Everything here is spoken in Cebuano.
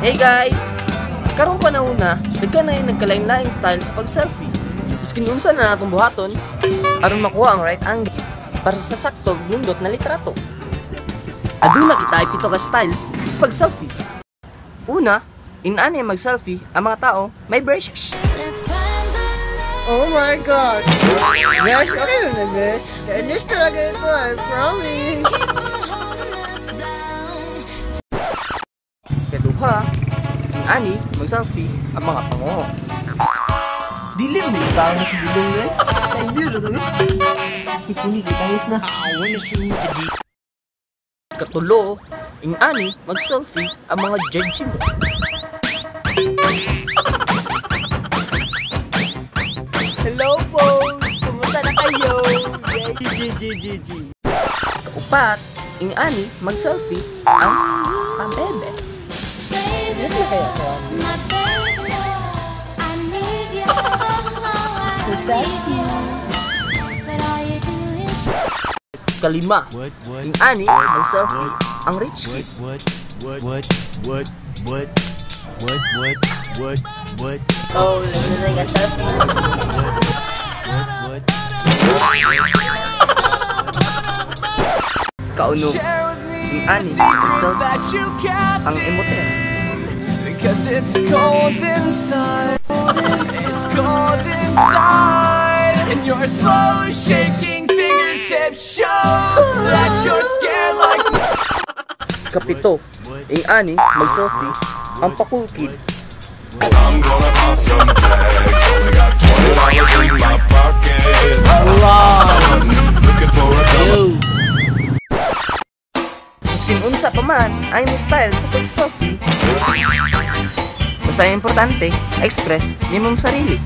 Hey guys! Karong panahon na, daghan na yung nagkalain-laing style sa pag-selfie. Biskin unsa na natong buhaton aron makuha ang right angle para sa sakto ug nindot na litrato. Aduna kita ay pito ka styles sa pag-selfie. Una, inani mag-selfie ang mga tao may braces. Oh my God! Yes, okay na, Besh. Finish talaga ito, I promise. Kaduha, inani mag-selfie ang mga pango. Dili mo yung sa bilong eh. Sa inyo, ito eh. Hindi, kitangis na. Katulo, inani mag-selfie ang mga judge mo. Hello, folks! Kumusta na kayo? G, G, G, G, G. Kaupat, inani mag-selfie ang pambebe. Yan na kaya ito? Selfie. Kalima, inani mag-selfie ang rich kid. What, what, what, what, what, what, what, what, what, Oh, let's take a selfie. What, what? Kaunom, inani mag-selfie ang emoter. Because it's cold inside. It's cold inside. And your slow shaking fingertips show that you're scared like Kapito, inani mag-selfie ang pakulkid. I'm gonna pop some tags. Only got $20 in my pocket. Looking for a come Maskin unsa pa man ay mo style sa pag-selfie. Basta ang importante, express nimong sarili.